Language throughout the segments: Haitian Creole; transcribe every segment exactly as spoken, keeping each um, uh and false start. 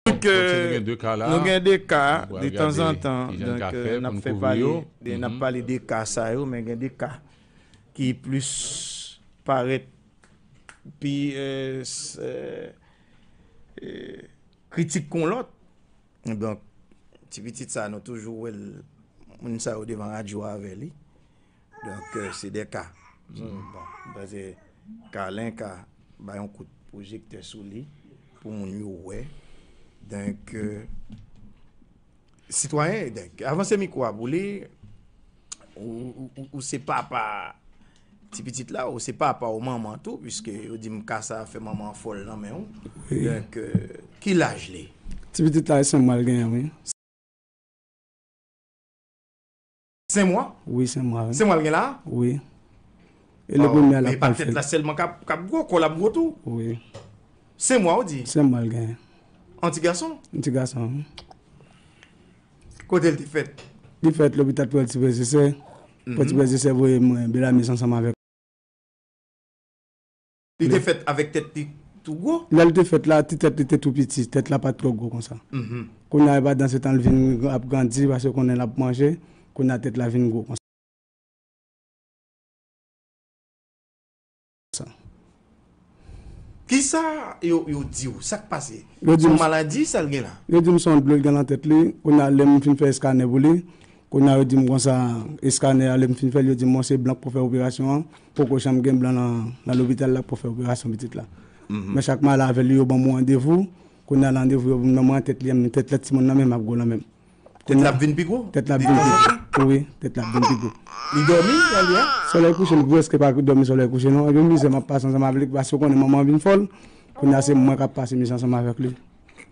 Donk, nou gen de ka la, nou gen de ka de tanzantan, donk, n ap fè pale de, n ap pale de ka sa yo, men gen de ka ki plis parèt pi, euh, s-, euh, euh, kritik kon lòt. Donk, ti pitit sa, nou toujou wè l, moun sa yo devan radyo avè li. Donk, euh, se de ka. Bon, paske Kalen ka bay yon kout pwojektè sou li pou moun yo wè. Donk, euh, sitwayen, donk, avanse mikwo a pou li, ou, ou, ou, ou se papa ti pitit la, ou se papa ou manman tou, piske yo di m ka sa fè manman an fòl nan men w. Wi. Donk, euh, ki laj li? Ti pitit la, e senk mwa l genyen, wi. Senk mwa? Wi, senk mwa, wi. Senk mwa l gen la? Wi. E le premye a l ap pral fèt. Men pa tèt la sèlman k ap, k ap gwo, kò l ap gwo tou. Wi. Senk mwa, ou di? Senk mwa l genyen. An ti gason? An ti gason, wi. Kote l te fèt? Li fèt lopital Pòtoprens, Pòtoprens voye mwen Belamis ansanm avèk Li te fèt avèk tèt li tou gwo? Lè l te fèt la, ti tèt li te tou piti, tèt la pa t twò gwo konsa. Kounye a, pandan se tan l vin ap grandi, paske konnen l ap manje, kounye a tèt la vin gwo konsa. Kisa yo, yo di w? Sa k pase? Se yon maladi sa l gen la? Yo di m se yon dlo l gen nan tèt li. Kounye a, lè m fin fè eskanè pou li, kounye a, yo di m konsa, eskanè a, lè m fin fè l, yo di m, bon, se blan k pou fè operasyon an. Poko janm gen blan nan, nan lopital la k pou fè operasyon pitit la. Men chak m ale avè li, yo ban m yon randevou. Kounye a, randevou yo ban mwen, tèt li, tèt la timoun nan menm ap gwo nan men m. Tèt la ap vin pi gwo? Tèt la ap vin pi gwo. Wi, tèt la ap vin pi gwo. Li dòmi, jan li a? Solèy kouche, li prèske pa dòmi solèy kouche, non. Epi mizè m ap pase ansanm avèk li, paske ou konnen manman an vin fòl. Kounye a, se mwen k ap pase mizè ansanm avèk li.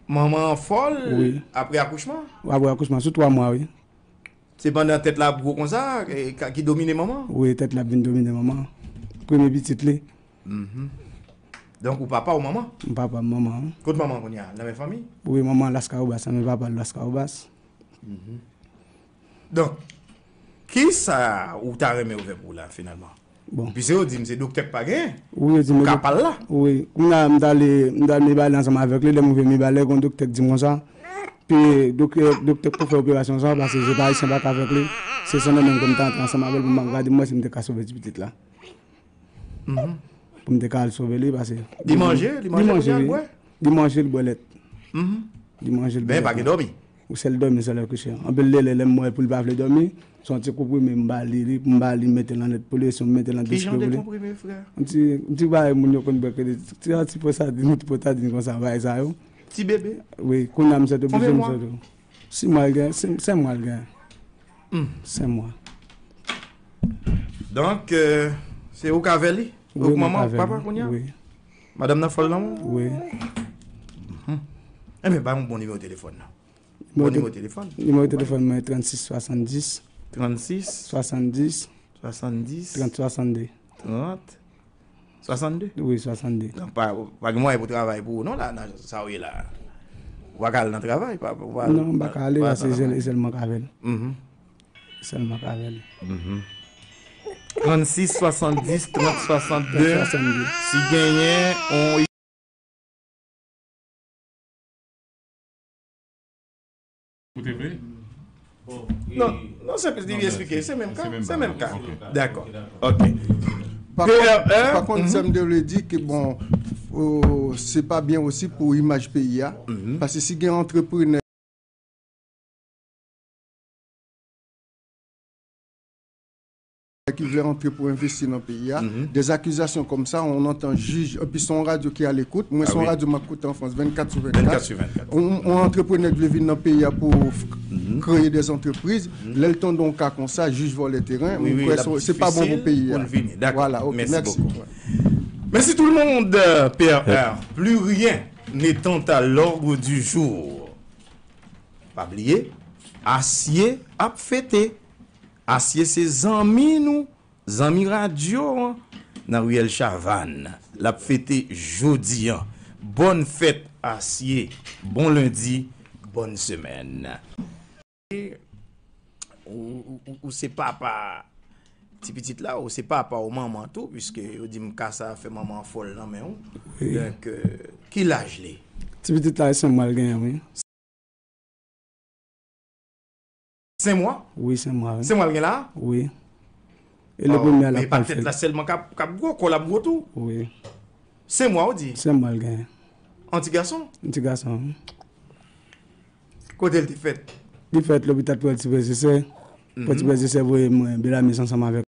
Manman an fòl? Wi. Apre akouchman? Apre akouchman, sou twa mwa, wi. Se pandan tèt la ap gwo konsa, e, ka, ki domine manman? Wi, tèt la ap vin domine manman. Premye pitit li. Donk, ou papa ou manman? M papa, m manman. Kot manman kounye a? Nan men fanmi? Wi, manman Laskawobas, nan men papa l Laskawobas. Donk, kisa ou ta renmen yo fè pou ou la, finalman? Bon. Piske yo di m se doktè k pa genyen. Wi, yo di m ka pa l la. Wi, kounye a, m t ale, m t al Mibalè ansanm avèk li, lè m rive Mibalè, gen yon doktè k di m konsa, pi doktè, doktè k pou fè operasyon sa, paske se pa ayisyen pa ka fè li, se Sendomeng pou m ta antre ansanm avè l pou m ap gade m wè si m te ka sove ti pitit la. Pou m te ka al sove li, paske li manje, li manje, li bwè? Li manje, li bwè lèt. Li manje, li bwè lèt. Men pa gen dòmi. Ou sèl dòmi, sèl kouche. Anpil lè, lè, lè m wè pou l pa vle dòmi, se yon ti konprime m ba li, li, m ba li, m mete l nan lèt pou li, si m mete l nan diske pou li. Ki jan de konprime, frè? Yon ti, yon ti bagay moun yo konn bwè, ke de ti, ti, ti potadin, ti potadin konsa, bagay sa yo. Ti bebe? Wi, kounye a m sèt oblije m sèt. Sis mwa l gen, senk, senk mwa l gen. Senk mwa. Donk, euh, se ou k avè li? Wi, ou k manman, ou k papa kounye a? Wi. Madanm nan fòl nan ou? Wi. Enben, ba m bon nimewo telefòn nan. Bon nimewo telefòn. Nimewo telefòn mwen trannsis swasanndis. Trannsis? Swasanndis. Swasanndis. Trant swasannde. Trant swasannde? Wi, swasannde. Donk, pa, pa gen mwayen pou travay pou ou non la, nan sa ou ye la. Ou pa ka al nan travay, pa, pa, pa. Non, m pa ka ale, paske se sèl mwen k avè l. Sèl mwen k avè l. Trannsis swasanndis, trant swasannde. Trant swasannde. Si genyen yon Ou te vle? Non, non, se li esplike, se menm ka, se menm ka. Dakò. Ok. Pa kont, pa kont, sa m te vle di ke, bon, euh, se pa byen osi pou imaj peyi a, paske si gen antreprenè ki vle antre pou envesti nan peyi a, des accusations comme ça, on entend juge, epi se yon radyo ki a l'écoute, mwen se yon radyo m ap koute an Frans vennkat sou vennkat. On, on antreprenè ki vle vin nan peyi a pou f-, kreye des entreprises, lè l tande yon ka konsa, jij vòlè teren, mwen kwè se, se pa bon pou peyi a. Voilà, ok, merci. Merci tout le monde. P R R, plus rien n'étant à l'ordre du jour. Pa bliye, Asye ap fete. Asye se zanmi nou, zanmi radyo an, nan riyèl Chavann. L ap fete jodi an. Bòn fèt Asye, bon lendi, bòn semèn. Ou, ou, ou, ou se papa ti pitit la, ou se papa ou manman tou, piske yo di m ka sa fè manman an fòl nan men w. Wi. Donk, euh, ki laj li? Ti pitit la, e senk mwa l genyen, wi. Senk mwa? Wi, senk mwa, wi. Senk mwa l gen la? Wi. E le premye a l ap pral fèt. Men e pa tèt la sèlman k ap, k ap gwo, kò l ap gwo tou. Wi. Senk mwa, ou di? Senk mwa l genyen. Yon ti gason? Yon ti gason, wi. Kote l te fèt? Li fèt lopital Pwenti Frè Zesè. Pwenti Frè Zesè voye mwen Belamis ansanm avèk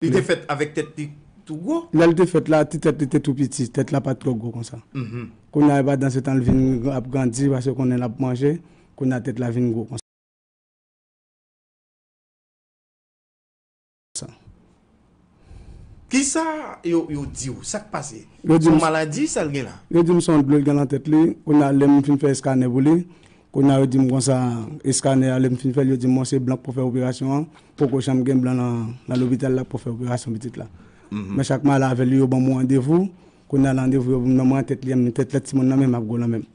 Li te fèt avèk tèt li tou gwo? Lè l te fèt la, ti tèt li te tou piti, tèt la pa t twò gwo konsa. Kounye a, e pandan se tan l vin ap grandi, paske konnen l ap manje, kounye a tèt la vin gwo konsa. Kisa yo, yo di w? Sa k pase? Se yon maladi sa l gen la? Yo di m se yon dlo l gen nan tèt li. Kounye a, lè m fin fè eskanè pou li, kounye a, yo di m konsa, eskanè a, lè m fin fè l, yo di m, bon, se blan k pou fè operasyon an. Poko janm gen blan nan, nan lopital la k pou fè operasyon pitit la. Men chak m ale avè li, yo ban m yon randevou. Kounye a, nan randevou yo ban m nan, tèt li, tèt la timoun nan menm ap gwo nan men m.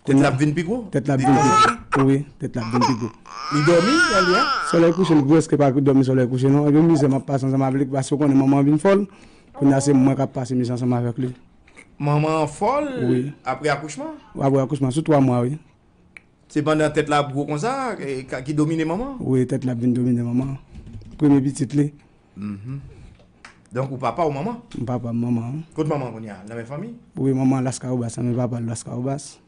Tèt la ap vin pi gwo? Tèt la ap vin pi gwo. Wi, tèt la ap vin pi gwo. Li dòmi, lè li a? Solèy kouche, li prèske pa dòmi solèy kouche, non. Epi mizè m ap pase ansanm avè li, paske w konnen manman an vin fò l. Kounye a, se mwen k ap pase mizè ansanm avèk li. Manman an fò l? Wi. Apre akouchman? Apre akouchman, sou twa mwa, wi. Se pandan tèt la ap gwo konsa, e, ka, ki domine manman? Wi, tèt la ap vin domine manman. Premye pitit li. Donk, ou papa ou manman? M papa, m manman. Kot manman kounye a? Nan menm fanmi? Wi, manman Laskawobas, nan men papa Laskawobas.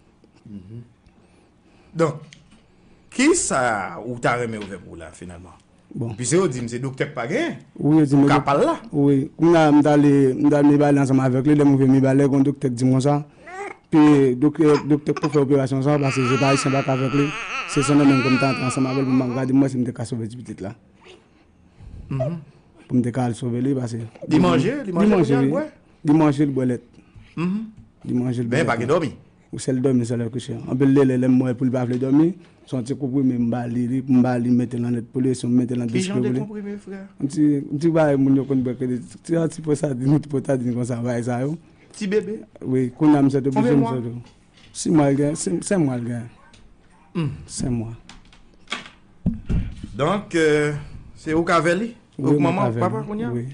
Donk, kisa ou ta renmen yo fè pou ou la, finalman? Bon. Piske yo di m se doktè k pa genyen. Wi, yo di m ka pa l la. Wi, kounye a, m t ale, m t al Mibalè ansanm avèk li, lè m rive Mibalè, gen yon doktè k di m konsa, pi doktè, doktè k pou fè operasyon sa, paske se pa ayisyen pa ka fè li, se Sendomeng pou m ta antre ansanm avè l, pou m ap gade, m wè si m te ka sove ti pitit la. Pou m te ka al sove li, paske li manje, li manje, li bwè? Li manje, li bwè lèt. Li manje, li bwè lèt. Men pa gen dòmi. Ou sèl dòmi, sèl kouche. Anpil lè, lè, lè m wè pou li pa vle dòmi, se yon ti konprime m ba li, li, m ba li, mete l nan lèt pou li, si m mete l nan dispè pou li. Ki jan de konprime, frè? Yon ti, yon ti bagay moun yo konn bwè, ke de ti, ti, ti pwotadin, ti pwotadin konsa, bagay sa yo. Ti bebe? Wi, kounye a m sèt oblije m sèt. Konbyen mwa? Sis mwa l gen, senk, senk mwa l gen. Senk mwa. Donk, euh, se ou k avè li? Wi, ou k manman, ou k papa kounye a? Wi.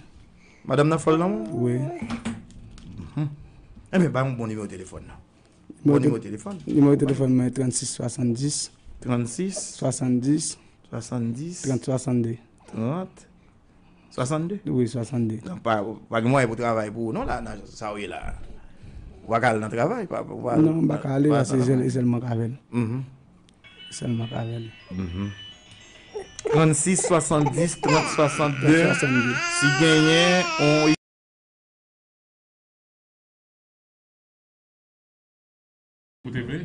Madanm nan fò l nan ou? Wi. Enben, ba m bon nimewo telefòn nan. Bon nimewo telefòn. Nimewo telefòn mwen trannsis swasanndis. Trannsis? Swasanndis. Swasanndis. Trant swasannde. Trant. Swasannde? Wi, swasannde. Donk, pa, pa gen mwayen pou travay pou ou non la, nan sa ou ye la. Ou pa ka al nan travay, pa, pa, pa. Non, m pa ka ale, paske se sèl, se sèl mwen k avè l. Se sèl mwen k avè l. Trannsis swasanndis, trant swasanndde. Trant swasanndde. Si genyen yon Koute vle?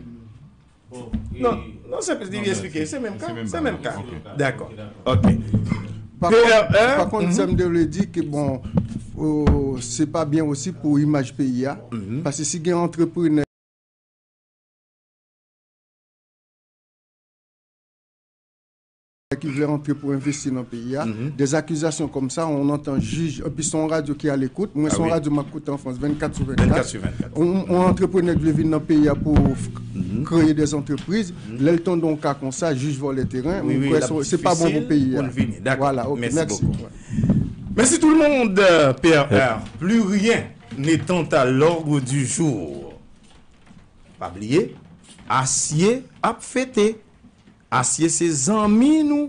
Non, non, se li eksplike, se menm ka, se menm ka. Dakò. Ok. Pa kont, pa kont, sa m te vle di ke, bon, se pa byen osi pou imaj peyi a, paske si gen antreprenè ki vle antre pou envesti nan peyi a. Des accusations comme ça, on entend juge, epi se yon radyo ki a l'écoute. Mwen, se yon radyo m ap koute an Frans, vennkat sou vennkat. On, on antreprenè ki vle vin nan peyi a pou kreye des entreprises. Lè l tande yon ka konsa, jij vòlè teren, mwen kwè se, se pa bon pou peyi a. Voilà, ok, mèsi. Merci tout le monde, P R R. Plus rien n'étant à l'ordre du jour. Pa bliye, Asye ap fete. Asye se zanmi nou,